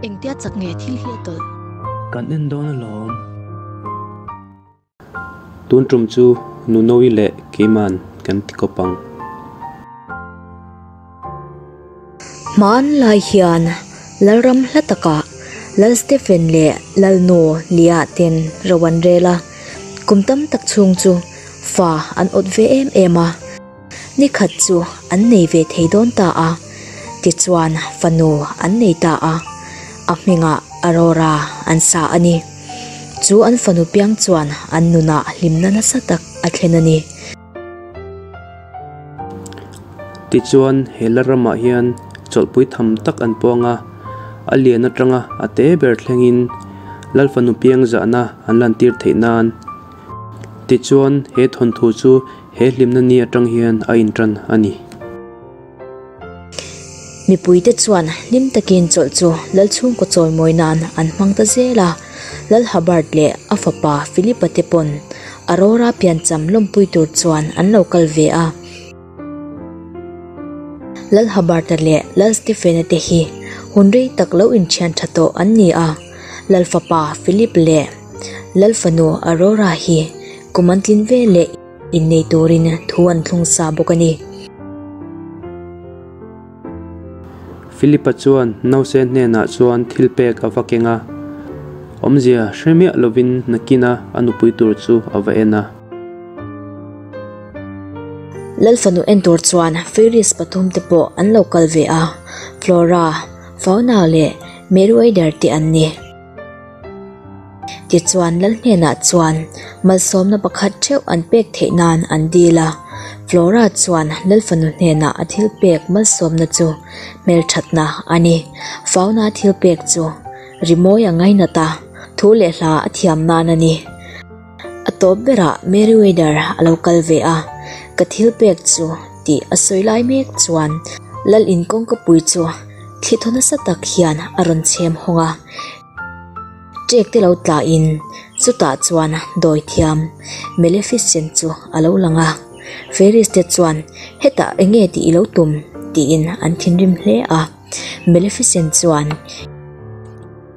Engtia chak nge thil hi a tawlh? Kan en dawn alawm. Tun tum chu Nunoui leh Keiman kan ti kawp ang. Hmanlai hian Lalram hla takah Lal Stephen leh Lalnu Leah ten ro an rel a, kum tam tak chhung chu fa an awt ve em em a. Ni khat chu an nei ve thei dawn ta a, tichuan fanu an nei ta a, a hmingah Aurora an sa a ni. Chu an fanu piang chuan an nunah hlimna nasa tak a thlen a ni. Tichuan he la ramah hian chawlhpui tham tak an puang a, a lian atanga a te ber thlengin Lal fanu piang zahna an lantir theih nan. Tichuan he thawnthu chu He hlimna ni atang hian a intan a ni. Mipuite chuan hlim takin chawlh chu Lal chhungkaw chawimawi nan an hmang ta zel a, Lal Hubbard leh a fapa Philip-a te pawn Aurora piancham lawmpui tur chuan an lo kal ve a. Lal Hubbard-a leh Lal Stephen-a te hi hun rei tak lo inthian tha tawh an ni a, Lal fapa Philip leh Lal fanu Aurora hi kum an tlin ve leh innei turin thu an thlung sa bawk a ni. Philip-a chuan nause hnenah chuan thil pek a va keng a, awmzia hre miah lovin nakina a nupui tur chu a va en a. Lal fanu en tur chuan Fairies pathum te pawh an lo kal ve a, Flora, Fauna leh Meriwether te an ni. Tichuan Lal hnenah chuan malsawmna pakhat theuh an pek theih nan an dil a, Flora chuan Lal fanu hnenah a thil pek malsawmna chu hmelthatna a ni. Fauna thil pek chu rimawi a ngainat a, thu leh hla a thiam nan a ni. A tawp berah Meriwether a lo kal ve a, ka thil pek chu tih a sawi lai mek chuan Lal in kawngkapui chu thli thaw nasa tak hian a rawn chhem hawng a. Ṭek te lo tlahin chutah chuan dawi thiam Maleficent chu a lo lang a, Fairies te chuan hetah eng nge tih i lo tum tiin an thinrim hle a, Maleficent chuan.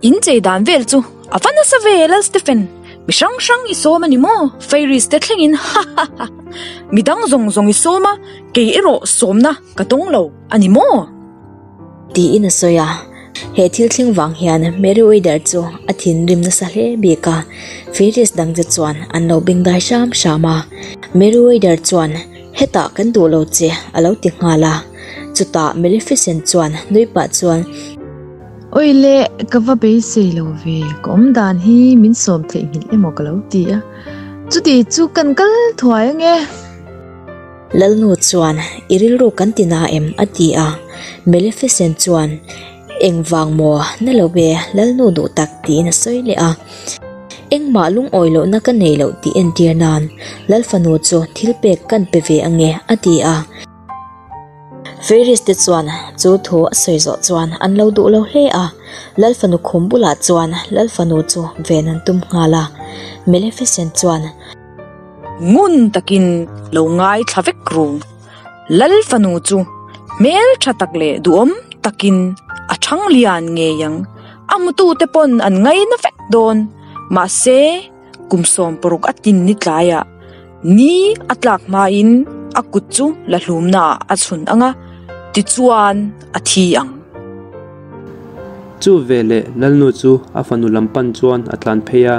In chei dan vel chu a va nasa ve Lal Stephen, mi hrang hrang i sawm a ni maw? Fairies te thlengin ha ha ha, midang zawng zawng i sawm a, kei erawh sawmna ka dawng lo a ni maw? Tiin a sawi a, he thil thleng vang hian Meriwether chu a thinrim nasa hle bik a, Fairies dang te chuan an lo beng dai hram hram a, Meriwether chuan hetah kan duh lo che a lo ti nghal a, chutah Maleficent chuan nui pah chuan. Awi le, ka va beisei lo ve, ka awm dan hi min sawm theihnghilh emaw ka lo ti a, chuti chu kan kal thuai ange. Lalnu chuan, I rilru kan ti na em? a ti a. Maleficent chuan, Engvang maw? Na lo ve, Lalnu duh tak tiin a sawi leh a. Engmah lungawi lohna ka nei loh tih entir nan Lal fanu chu thil pek kan pe ve ange, a ti a. Fairies te chuan chu thu a sawi zawh chuan an lo duh lo hle a. Lal fanu khum bulah chuan Lal fanu chu ven an tum nghal a. Maleficent chuan. Ngun takin lo ngaithla vek ru. Lal fanu chu hmel tha tak leh duhawm takin a thang lian ngei ang. A hmutute pawn an ngaina vek dawn. Mahse, kum 60 a tin ni tlaiah ni a tlak hmain a kut chu la hlumnaah a chhun ang a, tichuan a thi ang. Chu veleh Lalnu chu a fanu lam pan chuan a tlan phei a.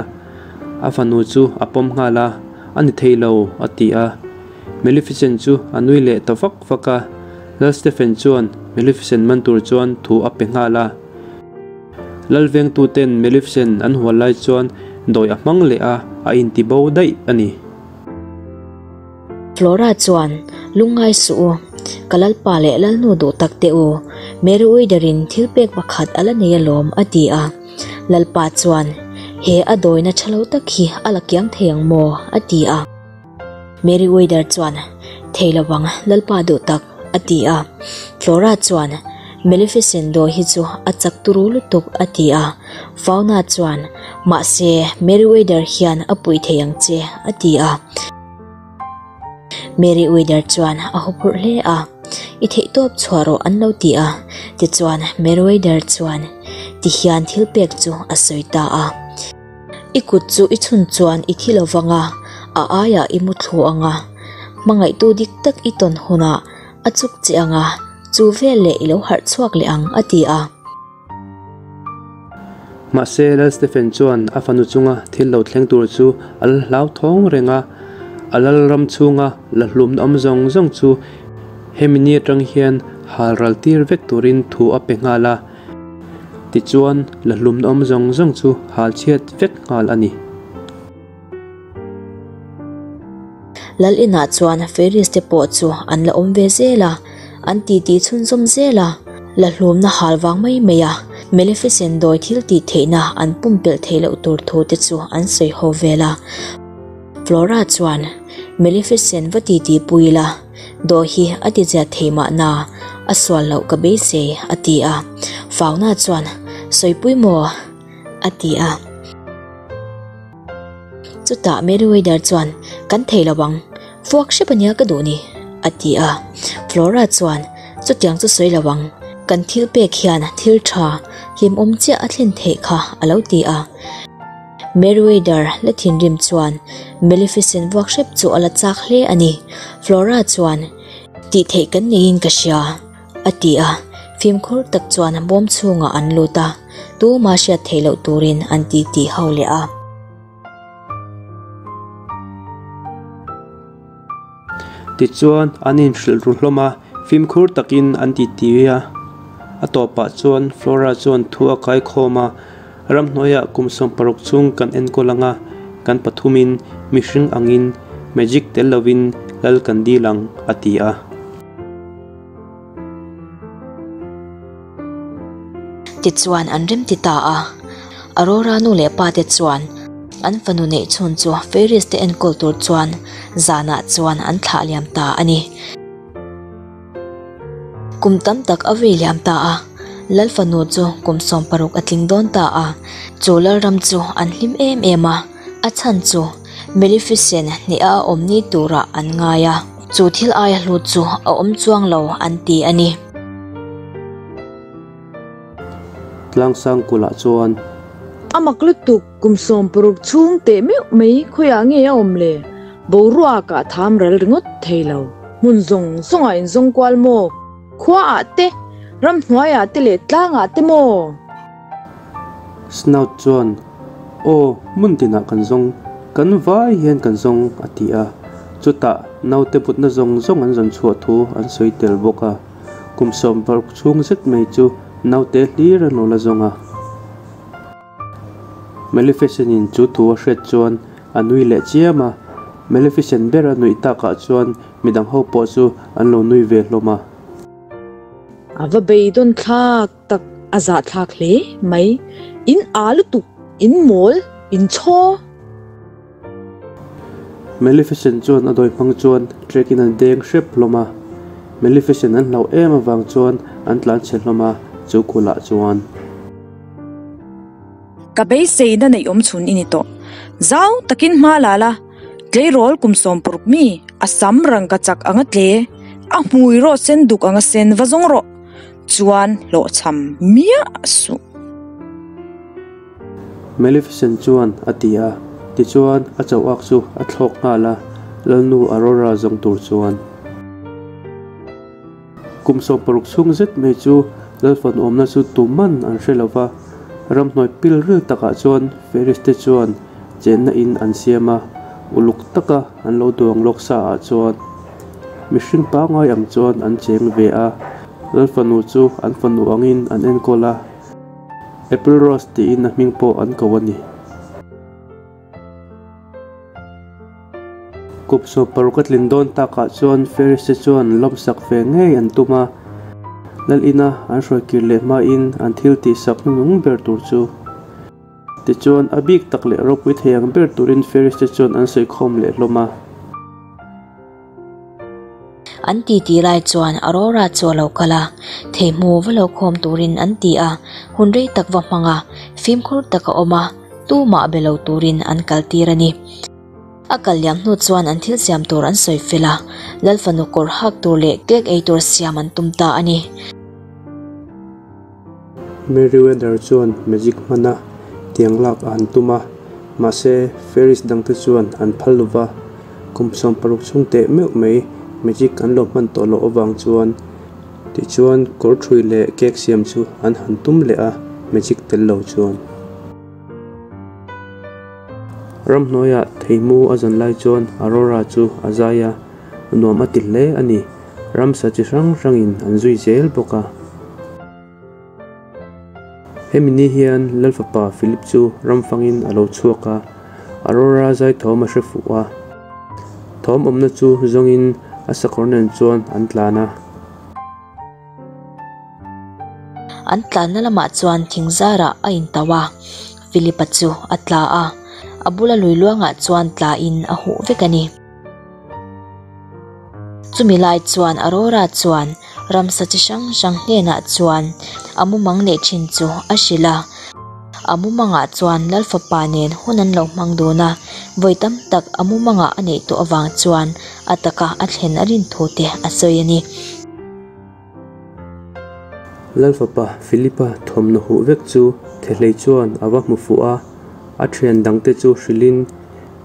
A fanu chu a pawm nghal a, A ni thei lo, a ti a. Maleficent chu a nui leh ta vak vak a. Lal Stephen chuan Maleficent man tur chuan thu a pe nghal a. Lal vengtuten Maleficent an hual lai chuan dawi a hmang leh a, a inti bo daih a ni. Flora chuan, Lungngai suh u, ka lalpa leh lalnu duh tak teh u, Mary Uiderin thil pek pakhat a la nei alawm, a ti a. Lalpa chuan, He a dawina tha lo tak hi a la kiang thei ang maw? a ti a. Mary Uider chuan, Thei lo ang, Lalpa duh tak, a ti a. Flora chuan, Maleficent dawi hi chu a chak turu lutuk, a ti a. Fauna chuan, Mahse, Mary Uider hian a pui thei ang che, a ti a. Mary Uider chuan a huphurh hle a, I theihtawp chhuah rawh an lo ti a. Tichuan, Mary Uider chuan, Tihian thilpek chu a sawi ta a. I kut chu i chhun chuan i thi lovang a, a aiah i mu thlu ang a. Hmangaihtu dik tak i tawn hunah a chuk che ang a, chu vel leh i lo harh chhuak leh ang, a ti a. Mahse, Lal Stephen chuan a fanu chunga thil lo thleng tur chu a la hlauthawng reng a, a lal ram chhunga la hlumna awm zawng zawng chu hemi ni atang hian hal ral tir vek turin thu a pe nghal a. Tichuan, la hlumna awm zawng zawng chu hal chhiat vek nghal a ni. Lal inah chuan Ferris te pawh chu an la awm ve zel a, an titi chhunzawm zel a, la hlumna hal vang mai mai a, Maleficent dawi thil tih theihna an pumpelh theih loh tur thu te chu an sawi ho vel a. Flora chuan, Maleficent va titi pui ila, dawi hi a ti zia thei mahna, a sual loh ka beisei, a ti a. Fauna chuan, Sawipui maw? a ti a. Chutah Meriwether chuan, Kan thei lo ang, vuak hrep ania ka duh ni, a ti a. Flora chuan, Chutiang chu sawi lo ang, kan thil pek hian thil tha, hlimawm chiah a thlen theih kha, a lo ti a. Meriwether la thinrim chuan Maleficent vuak hrep chu a la chak hle a ni. Flora chuan, Tih theih kan neiin ka hria. A ti a, fimkhur tak chuan bawm chhungah an lut a, tuma hriat theih loh turin an ti ti ho leh a. Tichuan an inhrilh ru hlawm a, fimkhur takin an ti ti a. A tawpah chuan Flora chuan thu a kai khawm a, Ramhnuaiah kum 16 chhung kan enkawl ang a, kan pathumin mihring angin magic tel lovin lal kan dil ang, a ti a. Tichuan an rem ti ta a, Aurora nu leh pa te chuan an fanu neih chhun chu Ferris te enkawl tur chuan zanah chuan an thlah liam ta a ni. Kum tam tak a vei liam ta a, Lal fanu chu kum 16 a tling dawn ta a, chu Lalram chu an hlim em em a, a chhan chu Maleficent hneha a awm ni turah an ngai a, chu thil aia hlu chu a awm chuang lo an ti a ni. Tlangsang kulh ah chuan. A mak lutuk kum 16 chhung teh meuh mai khawiah nge a awm le? Boruak ah tham ral ringawt thei lo. Hmun zawng zawng ah inzawng kual maw? Khua ah te, ramhnuai ah te leh tlang ah te maw? Snout chuan, Aw, hmun tinah kan zawng, kan vai hian kan zawng, a ti a. Chutah naute putna zawng zawng an zawn chhuah thu an sawi tel bawk a. Kum 16 chhung zet mai chu naute hlir an lo la zawng a. Maleficent-in chu thu a hriat chuan a nui leh chiam a. Maleficent ber a nuih takah chuan midang ho pawh chu an lo nui ve hlawm a. A va beidawn thlak tak a zahthlak hle mai. In aa lutuk, in mawl, in chhaw. Maleficent chuan a dawi hmang chuan trek in an deng hrep hlawm a. Maleficent an hlauh em avang chuan an tlan chhe hlawm a, chu kulh ah chuan. Ka beiseina neih awm chhun i ni tawh. Zau takin hma la la, tleirawl kum 16 mi, a sam rangka chak anga tle, a hmui rawh sen duk anga sen va zawng rawh. Chuan hlawhchham miah suh. Maleficent chuan a ti a, tichuan a chauhak chu a thlawk nghal a, Lalnu Aurora zawng tur chuan. Kum 16 chhung zet mai chu Lalfan awmna chu tuman an hre lo va, ramhnuai pil ril takah chuan Ferris te chuan chenna in an siam a, uluk taka an lo duang lawk sa ah chuan mihring pangngai ang chuan an cheng ve a, Lal fanu chu an fanu angin an enkawl a, Apple Rose tiin a hming pawh an ko a ni. Kum 16 a tlin dawn takah chuan Ferris te chuan lawmsak ve ngei an tum a, Lal ina an hruai kir leh hmain an thil tihsak hnuhnung ber tur chu. Tichuan, a bik tak leh ropui thei ang ber turin Ferris te chuan an sawikhawm leh hlawm a. An ti tih lai chuan Aurora chu a lo kal a, theihmu va lo khawm turin an ti a, hun rei tak va hmang a, fimkhur tak a awm a, tumah be lo turin an kal tir a ni. A kal liam hnu chuan an thil siam tur an sawi fel a, Lal fanu kawr hak tur leh cake ei tur siam an tum ta a ni. Merryweather chuan magic hmana tiang lak a han tum a, mahse fairies dangte chuan an phal lova, kum 60 chhung teh meuh mai magic an lo hman tawh loh avang chuan tichuan kawr thui leh cake siam chu an han tum leh a, magic tel lo chuan. Ramhnuaiah theimu a zawn lai chuan Aurora chu a zai a, nuam a ti hle a ni. Ramsa chi hrang hrangin an zui zel bawk a. Hemi ni hian Lal fapa Philip chu ramfangin a lo chhuak a, Aurora zai thawm a hre fuh a. Thawm awmna chu zawngin a sakawr nen chuan an tlan a. An tlanna lamah chuan thing zarah a intauh a, Philip-a chu a tla a, a bula lui luangah chuan tlain a huh vek a ni. Chumi lai chuan Aurora chuan ramsa chi hrang hrang hnenah chuan a mumang leh thin chu a hrilh a. A mumangah chuan Lal fapa nen hun an lo hmang dun a, vawi tam tak a mumangah a neih tawh avang chuan a taka a thlen a rin thu te a sawi a ni. Lal fapa Philip-a thawmhnaw huh vek chu Thehlei chuan a va hmu fuh a, a thian dangte chu hrilhin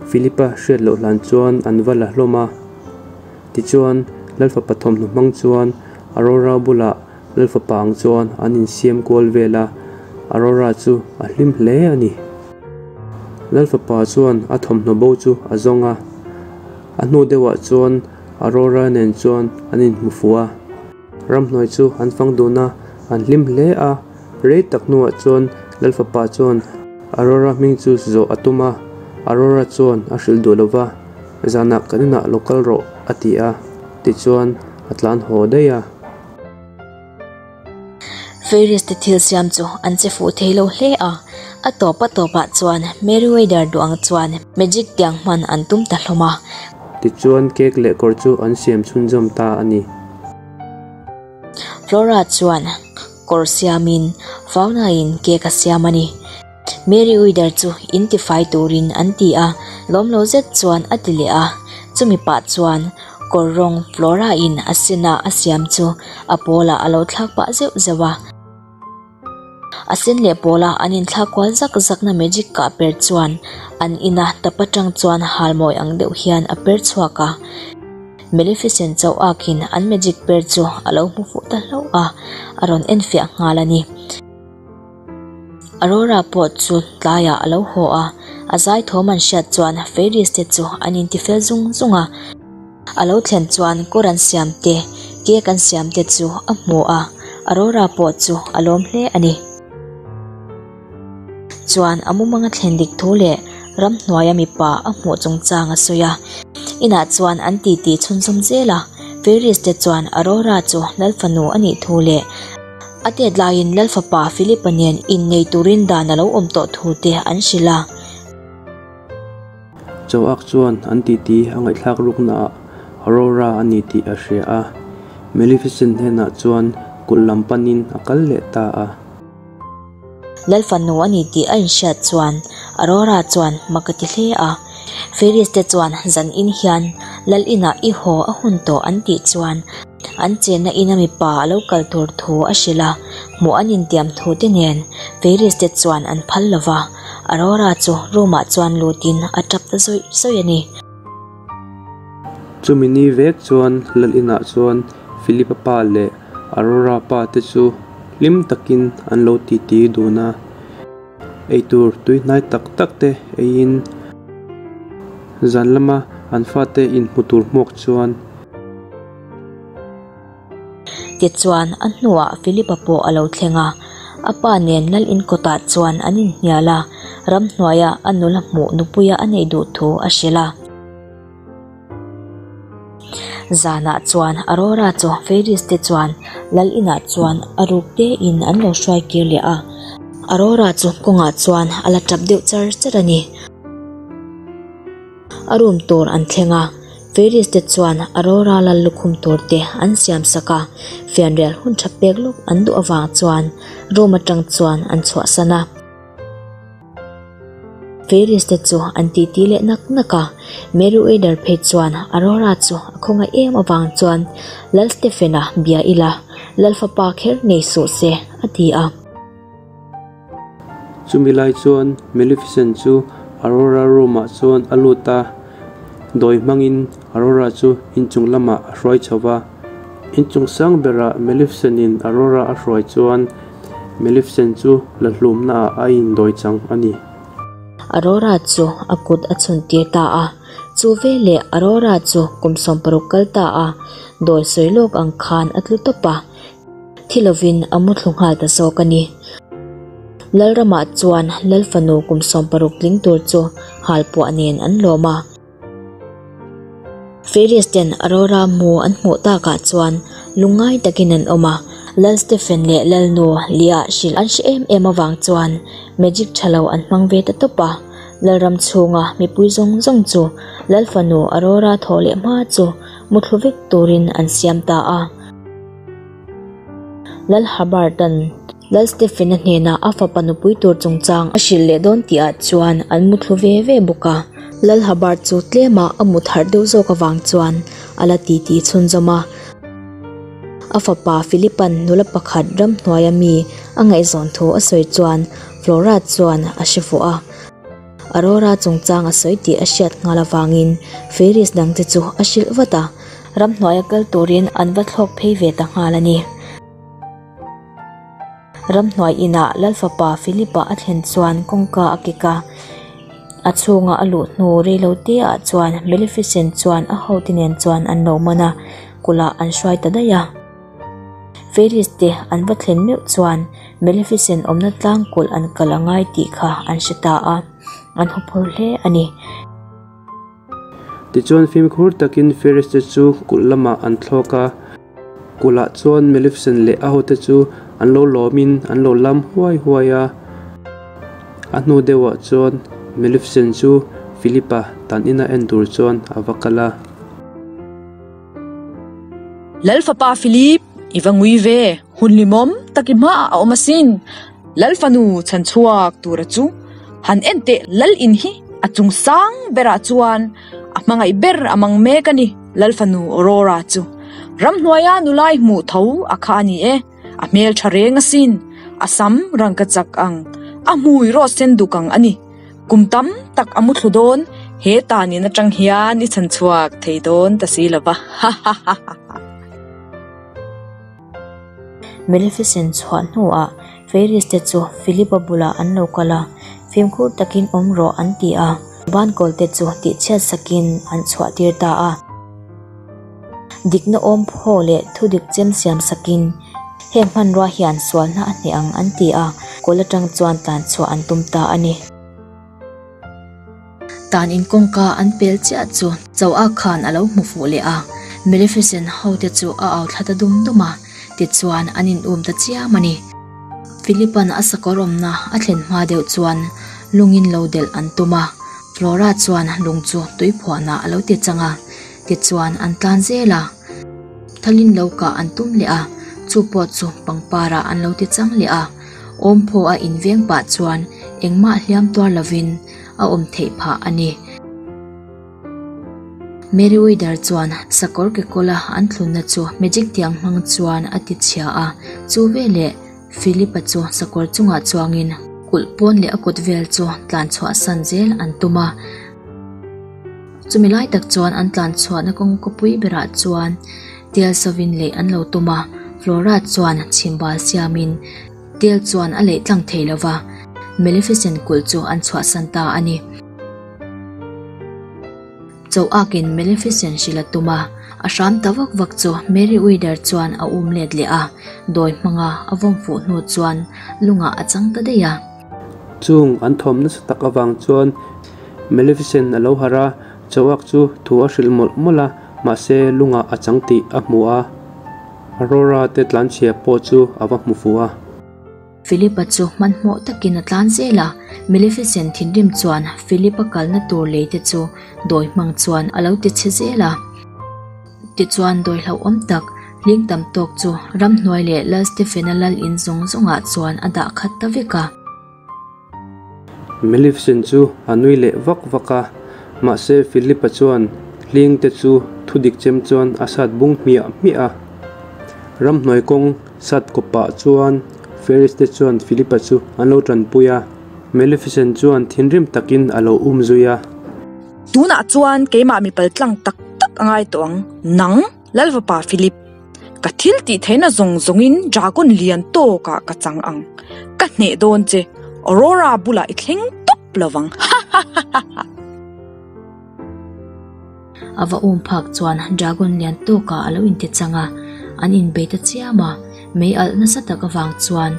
Philip-a hriat loh hlan chuan an va la hlawm a. Tichuan, Lal fapa thawmhnaw hmang chuan Aurora bulah Lal fapa ang chuan an insiam kual vel a, Aurora chu a hlim hle a ni. Lal fapa chuan a thawmhnaw bo chu a zawng a, a hnu deuhah chuan Aurora nen chuan an inhmu fuh a. Ramhnuai chu an fang dun a, an hlim hle a. Rei tak hnuah chuan Lal fapa chuan Aurora hming chu zawh a tum a, Aurora chuan a hrilh duh lo va, Zanah kan inah lo kal rawh a ti a, tichuan a tlan haw daih a. Ferris te thil siam chu an che fuh thei lo hle a, a tawp a tawpah chuan Merryweather duh ang chuan magic tiang hman an tum ta hlawm a. Tichuan cake leh kawr chu an siam chhunzawm ta a ni. Flora chuan kawr siamin Fauna-in cake a siam a ni. Merryweather chu in tifai turin an ti a, lawm lo zet chuan a ti leh a, chumi pah chuan kawr rawng Flora-in a sena a siam chu a pawlah a lo thlak pah zeuh zeuh a. A sen leh pawla an inthlak kual zak zakna magic kah per chuan an ina tap atang chuan halmawi ang deuh hian a per chhuak a. Maleficent chauh akin an magic per chu a lo hmu fuh ta hlauh a, a rawn enfiah nghal a ni. Aurora pawh chu tlaiah a lo haw a, a zai thawm an hriat chuan fairies te chu an intifel zung zung a. A lo thlen chuan kawr an siam te, cake an siam te chu a hmu a, Aurora pawh chu a lawm hle a ni. Chuan a mumanga thlen dik thu leh ramhnuaia mipa a hmuh chungchang a sawi a. Inah chuan an titi chhunzawm zel a, Fairies te chuan Aurora chu Lal fanu a nih thu leh a tet laiin Lal fapa Philip-a nen innei turin dan a lo awm tawh thu te an hrilh a. Chauak chuan an titi a ngaihthlak ruknaah Aurora a ni tih a hria a, Maleficent hnenah chuan kulh lam panin a kal leh ta a. Lal fanu a ni tih a inhriat chuan Aurora chuan mak a ti hle a. Fairies te chuan zan in hian Lal inah i haw a hun tawh an tih chuan an chenna ina mipa a lo kal tur thu a hrilh a, hmuh an intiam thu te nen Fairies te chuan an phal lo va, Aurora chu room ah chuan lutin a tap ta zawih zawih a ni. Chumi ni vek chuan Lal inah chuan Philip-a pa leh Aurora pa te chu hlim takin an lo titi dun a, eitur tuihnai tak tak te eiin zan lama an fate inhmu tur hmuak chuan. Tichuan a hnuah Philip-a pawh a lo thleng a, a pa nen Lal inkawtah chuan an inhnial a, ramhnuaia a nula hmuh nupuia a neih duh thu a hrilh a. Zanah chuan Aurora chu Fairies te chuan Lal inah chuan a ruk tein an lo hruai kir leh a, Aurora chu kawngah chuan a la tap deuh char char a ni. A room tur an thleng a, Fairies te chuan Aurora lal lukhum tur te an siam sak a, fianrial hun tha pek lawk an duh avang chuan room atang chuan an chhuahsan a. Fairies te chu an titi leh nak nak a, Merryweather phei chuan Aurora chu a khawngaih em avang chuan Lal Stephen-a bia ila, Lal fapa kher ngei suh se, a ti a. Chumi lai chuan Maleficent chu Aurora room ah chuan a lut a, dawi hmangin Aurora chu inchung lamah a hruai chho va. Inchung sang berah Maleficent in Aurora a hruai chuan Maleficent chu la hlumna ah a indawi chang a ni. Aurora chu a kut a chhun tir ta a, chu veleh Aurora chu kum 60 kal ta a, dawi sawi lawk ang khan a tlu tawp a, thi lovin a mu thlu nghal ta zawk a ni. Lalramah chuan Lal fanu kum 60 tling tur chu halpuah nen an lawm a. Fairies ten Aurora mu an hmuh takah chuan lungngai takin an awm a, Lal Stephen leh Lalnu Leah hrilh an hre em em avang chuan magic tha lo an hmang ve ta tawp a. Lalram chhunga mipui zawng zawng chu Lal fanu Aurora thaw leh hma chu muthlu vek turin an siam ta a. Lal Hubbard-a'n Lal Stephen-a hnenah a fapa nupui tur chungchang a hrilh leh dawn tihah chuan an muthlu ve ve bawk a. Lal Hubbard chu tlema a mut harh deuh zawk avang chuan a la titi chhunzawm a. A fapa Philip-a'n nula pakhat ramhnuaia mi a ngaihzawn thu a sawi chuan Flora chuan a hre fuh a. Aurora chungchang a sawi tih a hriat nghal avangin Fairies dangte chu a hrilh vat a, ramhnuaia kal turin an va thlawk phei ve ta nghal a ni. Ramhnuai inah Lal fapa Philip-a a thlen chuan kawngka a kik a, a chhunga a luh hnu reilo te ah chuan Maleficent chuan a hote nen chuan an lo man a, kulh ah an hruai ta daih a. Fairies te an va thlen meuh chuan Maleficent awmna tlang kulh an kal a ngai tih kha an hre ta a, an hawphur hle a ni. Tichuan fimkhur takin Fairies te chu kulh lamah an thlawk a, kulh ah chuan Maleficent leh a hote chu an lo lawmin an lo lam huai huai a. A hnu deuhah chuan Maleficent chu Philip-a tan ina en tur chuan a va kal a. Lal fapa Philip, i va ngui ve, hun limawm tak i hmaah a awm asin. Lal fanu chhan chhuak tura chu han en teh Lal in hi a chung sang berah chuan a hmangaih ber a mang mek a ni, Lal fanu Aurora chu. Ramhnuaia nulai hmuh tho a kha a ni e, a hmel tha reng asin, a sam rangka chak ang, a hmui rawh sen duk ang a ni. Kum tam tak a mu thlu dawn, he tanin atang hian i chhan chhuak thei dawn ta si lo va, ha ha ha ha ha. Maleficent chhuah hnuah Fairies te chu Philip-a bulah an lo kal a, fimkhur takin awm rawh an ti a, bankawl te chu tihchhiat sakin an chhuah tir ta a. Dikna awm phaw leh thudik chem siam sakin heng hmanrua hian sualna a hneh ang an ti a, kawl atang chuan tlan chhuah an tum ta a ni. Tan in kawngka an pel chiah chu Choa khan a lo hmu fuh leh a, Maleficent ho te chu a au thla ta dum dum a, tichuan an in um ta chiam a ni. Philip-a'n a sakawr awmna a thlen hma deuh chuan lungin lo delh an tum a, Flora chuan lung chu tuiphuahna a lo ti chang a, Tichuan an tlan zel a, thalin lo kah an tum leh a, chu pawh chu pangpar ah an lo ti chang leh a, awmphaw a inveng pah chuan engmah hliam tuar lovin a awm theih phah a ni. Merryweather chuan sakawr kekawla an thlunna chu magic tiang hmang chuan a ti chhia a, chu veleh Philip-a chu sakawr chungah chuangin kulh pawn leh a kut vel chu tlan chhuah san zel an tum a. Chumi lai tak chuan an tlan chhuahna kawngka pui berah chuan tel sovin leih an lo tum a, Flora chuan chhimbal siamin tel chuan a leih tlang thei lova, Maleficent kulh chu an chhuahsan ta a ni. Cho akin Maleficent hrilh a tum a, a hram ta vak vak chu Merryweather chuan a um let leh a, dawi hmanga a vawm fuh hnu chuan lungah a chang ta daih a. Chung an thawm nasa tak avang chuan Maleficent a lo harh a, Choak chu thu a hrilh mawlh mawlh a, mahse lungah a chang tih a hmu a, Aurora te tlanchhia pawh chu a va hmu fuh a. Philip-a chu hmanhmawh takin a tlan zel a, Maleficent thinrim chuan Philip-a kalna tur lei te chu dawi hmang chuan a lo ti chhe zel a. Tichuan dawi hlauhawm tak hling tam tawk chu ramhnuai leh Lal Stephen-a lal in zawng zawngah chuan a dah khat ta vek a. Maleficent chu a nui leh vak vak a, mahse Philip-a chuan hling te chu thudik chem chuan a sat bung hmiah hmiah a. Ramhnuai kawng sat kawpah chuan Ferris te chuan Philip-a chu an lo tanpui a. Maleficent chuan thinrim takin a lo um zui a. Tunah chuan keimah mi paltlang tak tak a ngai tawh ang, nang Lalvapa Philip. Ka thil tih theihna zawng zawngin dragon lian tawkah ka chang ang. Ka hneh dawn che, Aurora bulah i thleng tawp lovang hahahaha. A va um phak chuan dragon lian tawkah a lo inti chang a, an inbei ta chiam a, mei alh nasa tak avang chuan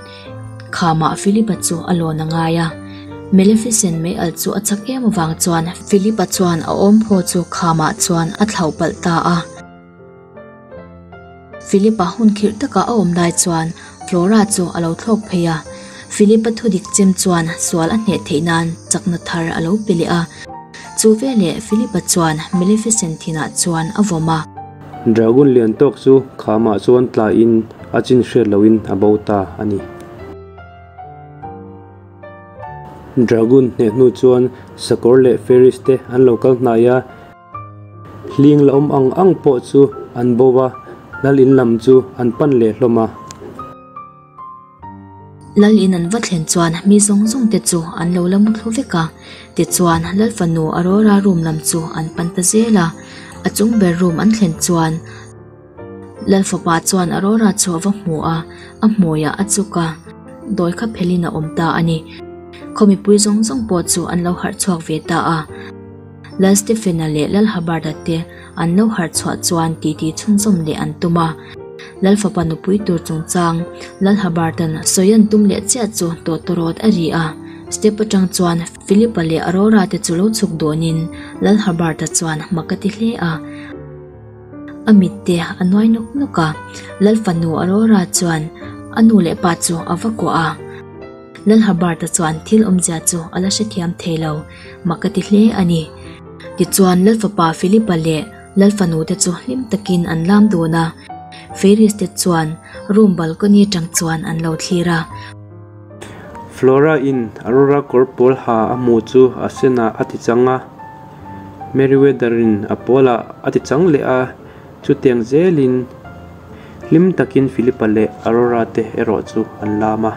khamah Philip-a chu a lawn a ngai a. Maleficent mei alh chu a chak em avang chuan Philip-a chuan a awmphaw chu khamah chuan a thlauh palh ta a. Philip-a hun khirh taka a awm lai chuan Flora chu a lo thlawk phei a, Philip-a thudik chem chuan sual a hneh theih nan chakna thar a lo pe leh a. Chu veleh Philip-a chuan Maleficent thinah chuan a vawm a. Dragon lian tawk chu khamah chuan tlaiin a chin hriat lohin a bo ta a ni. Dragon hneh hnu chuan sakawr leh fairies te an lo kal hnai a. Hling la awm ang ang pawh chu an bo va, lal in lam chu an pan leh hlawm a. Lal in an va thlen chuan mi zawng zawng te chu an lo la mu thlu vek a, tichuan lal fanu Aurora room lam chu an pan ta zel a, a chung ber room an thlen chuan lal fapa chuan Aurora chu a va hmu a, a hmuiah a chuk a, dawi kha phelin a awm ta a ni. Khaw mipui zawng zawng pawh chu an lo harh chhuak ve ta a. Lal Stephen-a leh Lal Hubbard-a te an lo harh chhuah chuan titi chhunzawm leh an tum a. Lal fapa nupui tur chungchang Lal Hubbard-a'n sawi an tum leh chiah chu tawtawrawt a ri a. Step atang chuan Philip-a leh Aurora te chu lo chhuk dawnin Lal Hubbard-a chuan mak a ti hle a. A mit te a nuai nawk nawk a. Lal fanu Aurora chuan a nu leh pa chu a va kuah a. Lal Hubbard-a chuan thil awmzia chu a la hrethiam thei lo, mak a ti hle a ni. Tichuan Lal fapa Philip-a leh Lal fanu te chu hlim takin an lam dun a, Fairies te chuan room balcony atang chuan an lo thlir a. Flora in Aurora kawr pawl ha a hmu chu a senah a ti chang a, Merryweather in a pawlah a ti chang leh a, chutiang zelin hlim takin Philip-a leh Aurora te erawh chu an lam a.